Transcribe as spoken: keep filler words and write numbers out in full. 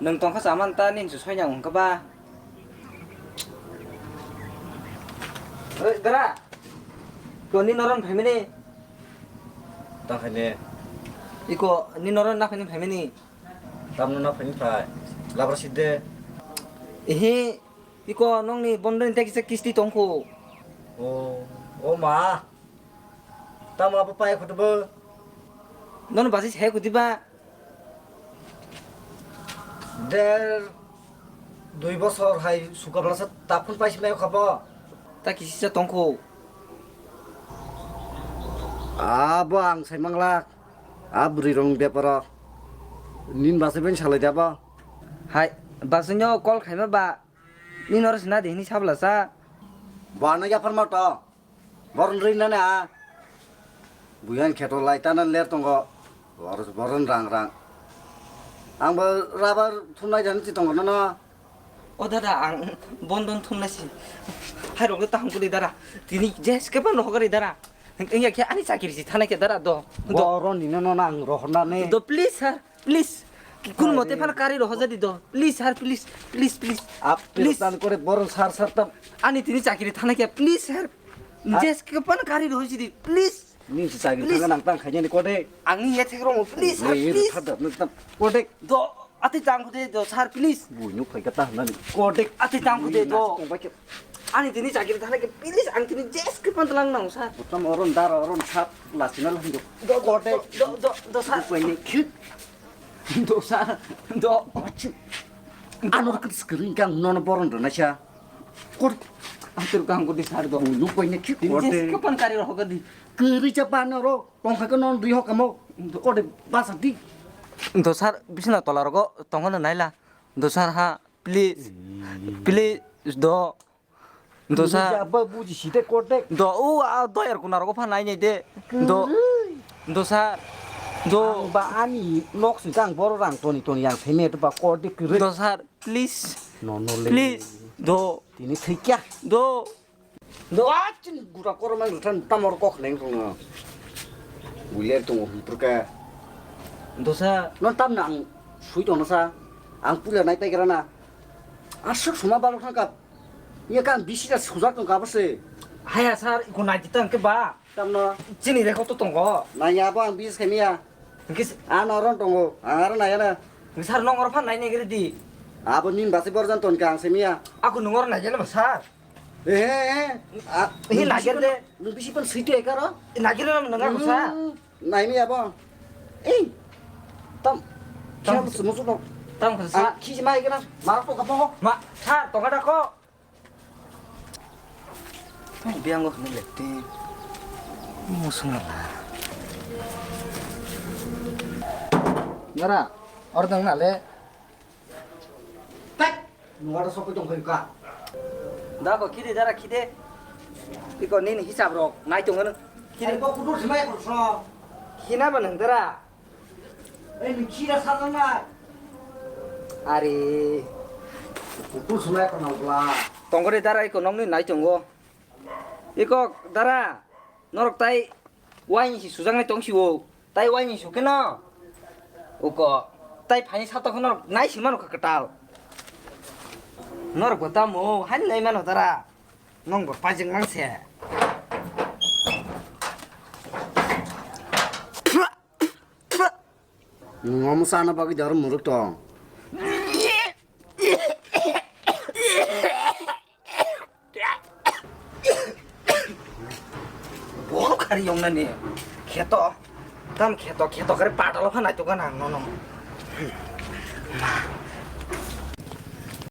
Nwng tongkha chaman ta nini se soinang hwnkha ba. Oi, dara. Ko ni noron phaimani? Ta khaine. Iko ni noron na phaini phaimani? Tamno na phaini phai. Labra sidde. Ehe, iko nongni bondoni tei kisa kisti tongkho. O, o ma. Tamo abo pai khutubo. Nono basi se khuti ba. Der dui bosor hai sukablasa takhun paisi mai khabo. Ta kisi sa tongkho. Abo ang sai mangla. A bwrwi rong beparo. Nin basi ben salai dabo. Hai, basi nyo call khaima ba. Nin oro sina de hini sabla sa. Ba na yapar ma to. Boron rinani a. Buyan kheto lai tanan ler tongo. Bor-, boron rang rang. Ang bo rubber thumnai jani si tongo nono. O dada, ang bondon thumnai si. Hai rok ta hangkuli dara. Tini jeske ban rohogari dara. Engya khe ani chakiri si thanai khe dara do. Do. Boron ni nono ang rohornani. Do, please sir. Please, kun mote phano kari rohor jadi do. Please sir, please, please, please. Ap please tan kore boron sar sar tam. Ani tini chakiri thana kya, please sir. Jeske phano kari rohor jadi, please. Ni si chakiri thana nang tang khaini kode. Ang ni yethek rong, please sir, please. Thada nang tam kode. Do, ati tang kode do sir, please. Bui nuk phai kata nani kode. Ati tang kode do. Ani tini chakiri thana kya, please, ang tini jeske phano lang nang sir. Butam oron dar oron sap lasina lang do. Do, do, do, do, do, sir. Bukwai ni khit. Dosa, do. Ano kan screen kang nono boron rwna sa. Kor. Atur kang ko disar do. Nukoi ne ki kor de. Kapan kari roho gadi. Kiri cha pa no ro. Tong kha ko non dui ho kamo. Kor de basa di. Do sir, bisna tola rogo tongo na naila. Do sir ha, please. Please do. Dosa. Buji aba buji site kotek. Do, o, a, doyar kuna rogo pha nai nai de. Do. Kwrwi. Dosa. Do. Ang ba ani nok si kang boro rang toni toni yang theme to ba kotek kwrwi. Dosa, please. No, no, le. Please. Do. Tini thikya. Do. Do. Achin gura koromang rutan tamor kok neng tong. Buler tong hum purka. Dosa. Non tam nang sui tong sa. Ang pula nai pai grana. Aswk suma balok thang kap. Iya kan bisi ta sujak tong kabo se. Haya sir, iko nai tang ke ba. Tamno. Chini rekho to tongo. Nai ya bo ang bis khemiya. Hingke s- Ano ron tongo. Ang aro nai na. Hingke sir nong oro phan nai nai gere di. Abo nin basi borjan ton ka ang semiya. Aku nong oro nai jana ba sir. Eh, eh, eh. Ah, ini nung nai bisi gere pan, de. Nung bisi pan sui tu ekaro. Nai gere nong aku sir. Hmm. Naimi abo. Ei. Tam. Tam. Tam semusu no. Tam khe sa. Ah, khisi mai kena. Marok to kapo. Ma, sir, tonga da ko. Ai, biang go khne lekte. Musung la. Nara, ordang na le. Tak. Nuwara sokoi tong kha. Da ko khide dara khide. Iko nini hisab rok nai tong ano. Khide. Ai ko kudur simai ko so. Khina ba nang dara. Ai ni khira sa nang na. Are. Kudur simai ko nang bla. Tongore dara iko nongni nai tongo. Iko dara. Norok tai waini si sujaknai tong si o. Tai waini sukeno uko tai phaini satok norok nai si mano kha kwtal. Norok bo tamo haino nai mano dara. Nong bo pajak mang se. Ngomo sana bagwi daro muruk tong. Boro khari yong nani kheto. Tam kheto, kheto kare patalo pha nai tukan ang nono.